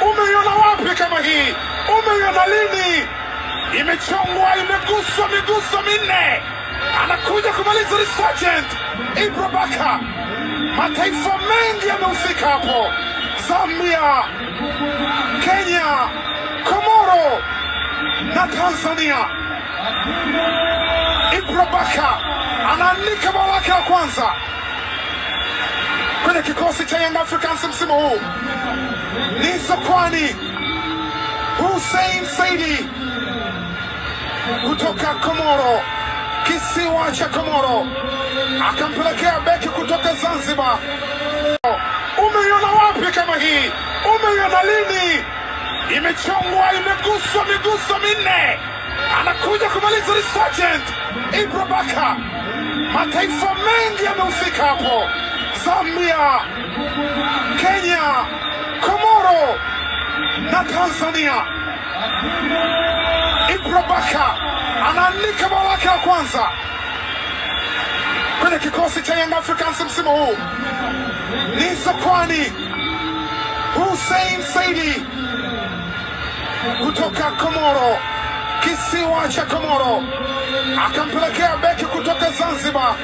Umeiona wapi kama hii? Umeiona lini? Imechongwa, imeguswa miguso minne, anakuja kumaliza ni Sergeant Ibra Baka. Mataifa mengi yamehusika hapo: Zambia, Kenya, Komoro na Tanzania. Ibra Baka anaandika bao lake la kwanza kwenye kikosi cha Young Africans msimu huu. Ni Zakwani Hussein Saidi kutoka Komoro, kisiwa cha Komoro, akampelekea beki kutoka Zanzibar. Umeiona wapi kama hii? Umeiona lini? Imechongwa, imeguswa miguso minne, anakuja kumaliza ni Sergeant Ibra Baka. Mataifa mengi yamehusika hapo: Zambia, Kenya, Komoro na Tanzania. Ibra Baka anaandika bao lake la kwanza kwenye kikosi cha Young Africans msimu huu. Ni Zakwani Hussein Saidi kutoka Komoro, kisiwa cha Komoro, akampelekea beki kutoka Zanzibar.